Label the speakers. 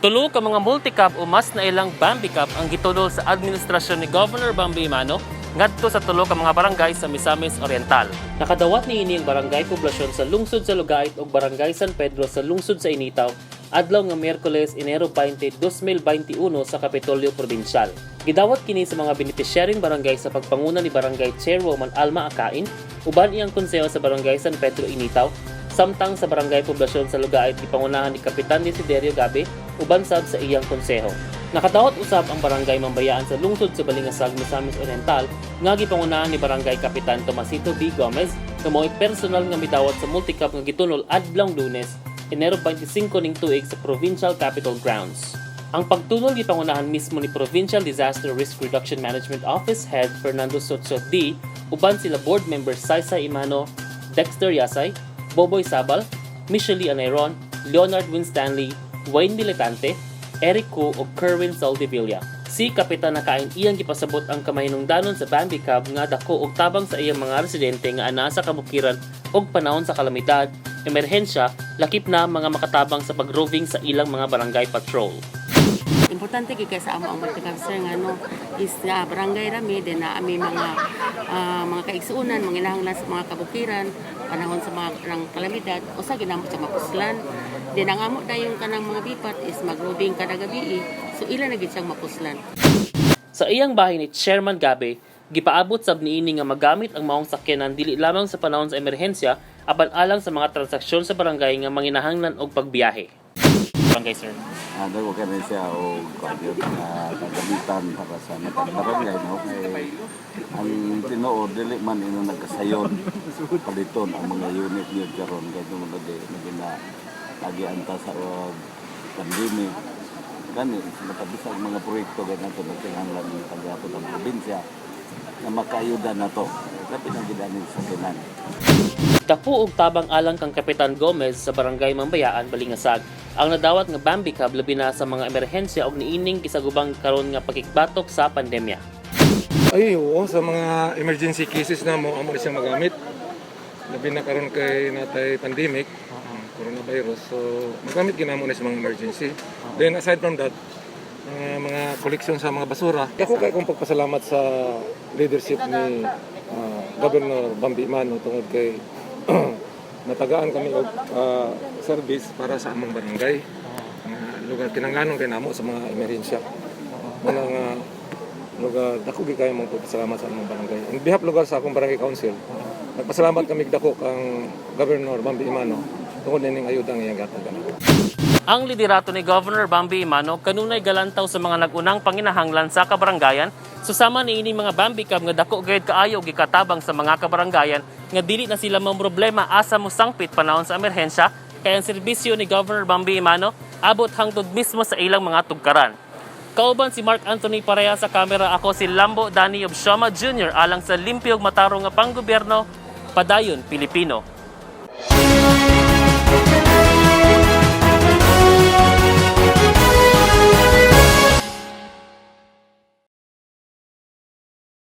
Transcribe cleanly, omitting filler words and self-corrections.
Speaker 1: Tulo ka mga multicab o mas na ilang Bambi Cab ang gitunol sa administrasyon ni Governor Bambi Emano ngadto sa tulo ka mga barangay sa Misamis Oriental. Nakadawat niini ang Barangay Poblasyon sa lungsod sa Lugait ug Barangay San Pedro sa lungsod sa Initaw adlaw nga Miyerkules, Enero 20, 2021 sa Kapitolyo Probinsyal. Gidawat kini sa mga benepisyaryong barangay sa pagpanguna ni Barangay Chairwoman Alma Akain uban iyang konseho sa Barangay San Pedro Initaw, samtang sa Barangay Poblasyon sa Lugait gipangunahan ni Kapitan Desiderio Gabe uban sab sa iyang konseho. Nakadawat usab ang Barangay Mambayaan sa lungsod sa Balingasag, Misamis Oriental nga gipangunahan ni Barangay Kapitan Tomasito B. Gomez nga mao'y personal nga midawat sa multicab nga gitunol adlawng Lunes, Enero 25 ning tuig sa Provincial Capitol Grounds. Ang pagtunol gipangunahan mismo ni Provincial Disaster Risk Reduction Management Office Head Fernando Sotsot D uban sila board members Saysay Imano, Dexter Yasay, Boboy Sabal, Michelle Anayron, Leonard Winstanley, Wayne Militante, Eric Cu ug Kerwin Saldivilla. Si Kapitan Nakain iyang gipasabot ang kamahinungdanon sa Bambi Cab nga dako og tabang sa iyang mga residente nga ana sa kabukiran og panahon sa kalamidad, emerhensya, lakip na mga makatabang sa pag-roving sa ilang mga barangay patrol.
Speaker 2: Importante kay sa amo ang multicab, sir, nga no is barangay rami din na ami mga mga kaigsuonan manginahanglan sa mga kabukiran panahon sa mga ng kalamidad, usa ginamo sa mapuslan din ang amo dayon kanang mga bipat is mag-roving kada gabi, so ila na gid siyang mapuslan.
Speaker 1: Sa iyang bahin ni Chairman Gabe, gipaabot sab niini nga magamit ang maong sakyanan dili lamang sa panahon sa emerhensya apan alang sa mga transaksyon sa barangay nga manginahanglan og pagbiyahe. Barangay, sir.
Speaker 3: Ano ko kani siya o kanya nga kagamitan para sa matag barangay, no, kay ang tinuod dili man ino nagkasayon paliton ang mga unit niyo karon kay tungod lagi na lagi anta sa og pandemic. Gani matag bisag mga proyekto kay nato nagkinahanglan ng paghapon ang probinsya nga makaayuda na to, labi na gid ani sa kinan.
Speaker 1: Dako og tabang alang kang Kapitan Gomez sa Barangay Mambayaan, Balingasag ang nadawat nga Bambi Cab, labi na sa mga emerhensya og niining gisagubang karon nga pakigbatok sa pandemya.
Speaker 4: Ay, oo, sa mga emergency cases na mo, amo na siyang magamit. Labi na karon kay natay pandemic, ang coronavirus. So, magamit ginamo na sa mga emergency. Then aside from that, mga collection sa mga basura. Ako kay kong pagpasalamat sa leadership ni Governor Bambi Emano tungod kay natagaan kami og service para sa among barangay. Nga lugar kinanglanon kay namo sa mga emerhensya. Muna nga lugar dako gyud kayo mong pagpasalamat sa among barangay. In behalf lugar sa akong barangay council, nagpasalamat kami dako kang Governor Bambi Emano tungod nining ayuda nga iyang gatag kami.
Speaker 1: Ang liderato ni Governor Bambi Emano kanunay galantaw sa mga nagunang panginahanglan sa kabaranggayan. Susama niini mga Bambi Cab nga dako gayud kaayo og gikatabang sa mga kabaranggayan nga dili na sila mamroblema asa mo sangpit panahon sa emerhensya kay ang serbisyo ni Governor Bambi Emano abot hangtod mismo sa ilang mga tugkaran. Kauban si Mark Anthony Pareha sa kamera, ako si Lambo Danny Obsioma Jr. alang sa limpyo ug matarong nga panggobyerno, Padayon Pilipino.